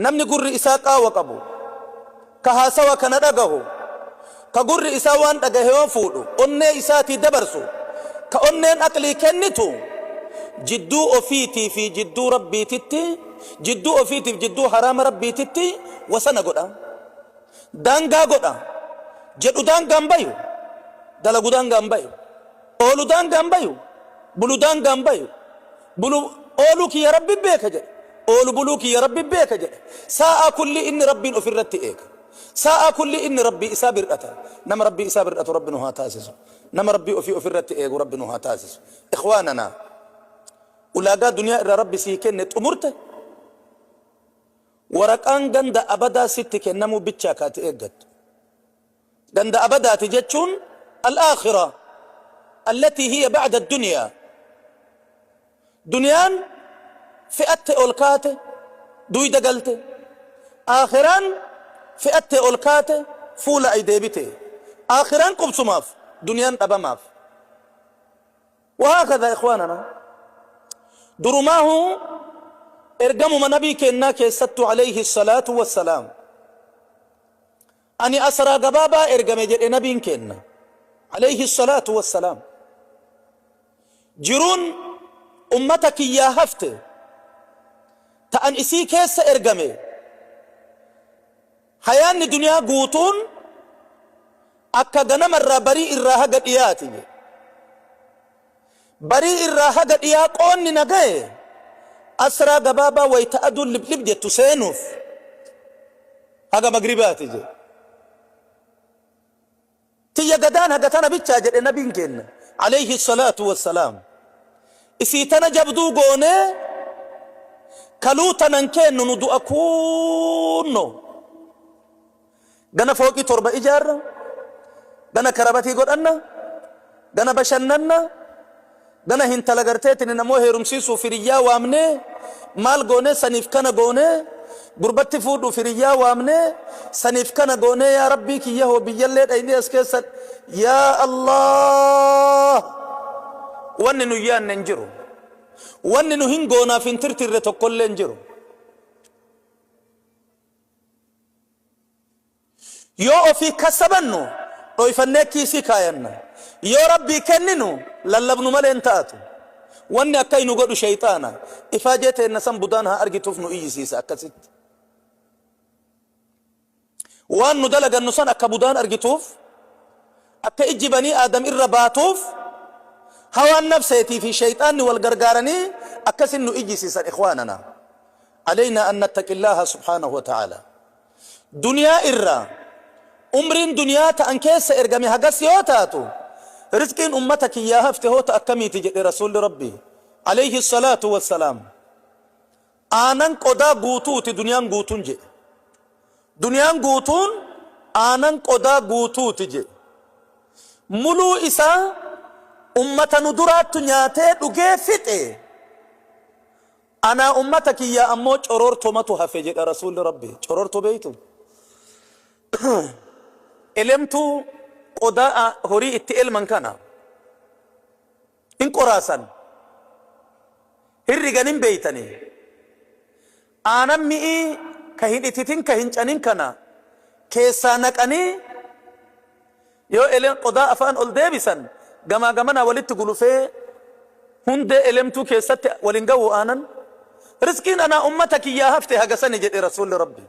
Namni gurri isaa qaawa qabu, ka haasawa kana dhagahu, ka gurri isaa waan dhagahe yoo fuudhu onnee isaatii dabarsu, ka onneen aqlii kennitu, jidduu ofiitii fi jidduu Rabbiititti, jidduu ofiitiif jidduu haraama Rabbiititti wasana godha. Daangaa godha. Jedhu daangaan bayu. Dalagu daangaan bayu. Oolu daangaan bayu. Bulu daangaan bayu. Bulu ooluu kiyya Rabbi beeka jedhe. Oolu buluu kiyya Rabbi beeka jedhe. Saa'aa kulli inni Rabbiin ofirratti eega. Saa'aa kulli inni Rabbii isaa bir'ata. Nama Rabbii isaa bir'atu Rabbi nu haa taasisu. Nama Rabbii ofii ofirratti eegu Rabbi nu haa taasisu. Ikhwaananaa, ulaagaa duniyaa irraa Rabbi sii kenne xumurte, waraqaan ganda abadaa sitti kennamuu bichaa ka ati eeggattu. Ganda abadaati jechuun al-aakhira allatii hiya ba'da ad-dunyaa. Duniyaan fe'atte ol kaate duyda galte. Aakhiraan fe'attee ol kaate fuula ay deebite. Aakhiraan qubsumaaf, duniyaan dhabamaaf. Wahaakadha ikhwaanana. Durumaahu ergamuma nabii keennaa keessattu alayhi salaatu wassalaam. Ani asraa gabaabaa ergame jedhe nabiin keenna alayhi salaatu wassalaam. Jiruun ummata kiyyaa hafte ta an isii keessa ergame, hayaanni duniyaa guutuun akka ganama irraa barii irraa haga dhiyaati jedhe. Barii irraa haga dhiyaa qoonni na gaye asraa gabaabaa wayta aduun liblib jettu seenuuf haga magribaati jedhe. Tiyya gadaan haga tana bichaa jedhe nabiin keenna alayhi salaatu wassalaam. Isii tana jabduu goonee kaluu tanan keennu nu du'a kuunno. Gana fooqii 7 ijaarra, gana karabatii godhanna, gana bashannanna, gana hintala garteetinin ammoo heerumsiisuuf hiriyyaa waamnee, maal goonee saniif kana goonee, gurbatti fuudhuuf hiriyyaa waamnee, saniif kana goonee, yaa Rabbii kiyya hoo biyyallee dhaynee as keessa, yaa Allah, wanni nu yaanne hin jiru. Wanni nu hin goonaaf hin tirtirre tokkollee hin jiru. Yoo ofii kassabannu dhoyfannee kiisii kaayanna. Yoo Rabbii kenninu lallabnu malee hin taatu. Wanni akkai nu godhu sheyxaana. Ifaajee teenna san budaan haa argituuf nu iyyisiisa akkasitti. Waan nu dalagannu san akka budaan argituuf, akka ijji banii Aadam irra baatuuf hawaan nafseetii fi sheyxaanni wal gargaaranii akkasin nu iyyisiisan. Ikhwaanana. Aleynaa an nattaqillaaha subhaanahu wa ta'aalaa. Duniyaa irraa umriin duniyaa ta an keessa ergame hagas yoo taatu, rizqiin ummata kiyyaa hafte hoo ta akkamiiti jedhe Rasuulli Rabbii aleyhi salaatu wassalaam. Aanan qodaa guutuuti duniyaan guutuun jedhe. Duniyaan guutuun aanan qodaa guutuuti jedhe. Muluu isaa ummata nu duraattu nyaatee dhugee fixe. Anaa ummata kiyyaa ammoo corortomatu hafe jedha Rasuulli Rabbii. Cororto beeytu? Elemtuu qodaa horii itti elman kana hin qoraasan. Hin rigan hin beeytanii. Aanan mi'ii ka hin ititin ka hin canin kana keessaa naqanii Yoo eleen qodaa afaan ol deebisan gamaa gamanaa walitti gulufee hundee elemtuu keessatti wal hin gahu aanan. Rizqiin anaa ummata kiyyaa hafte haga sani jedhe Rasuulli Rabbii.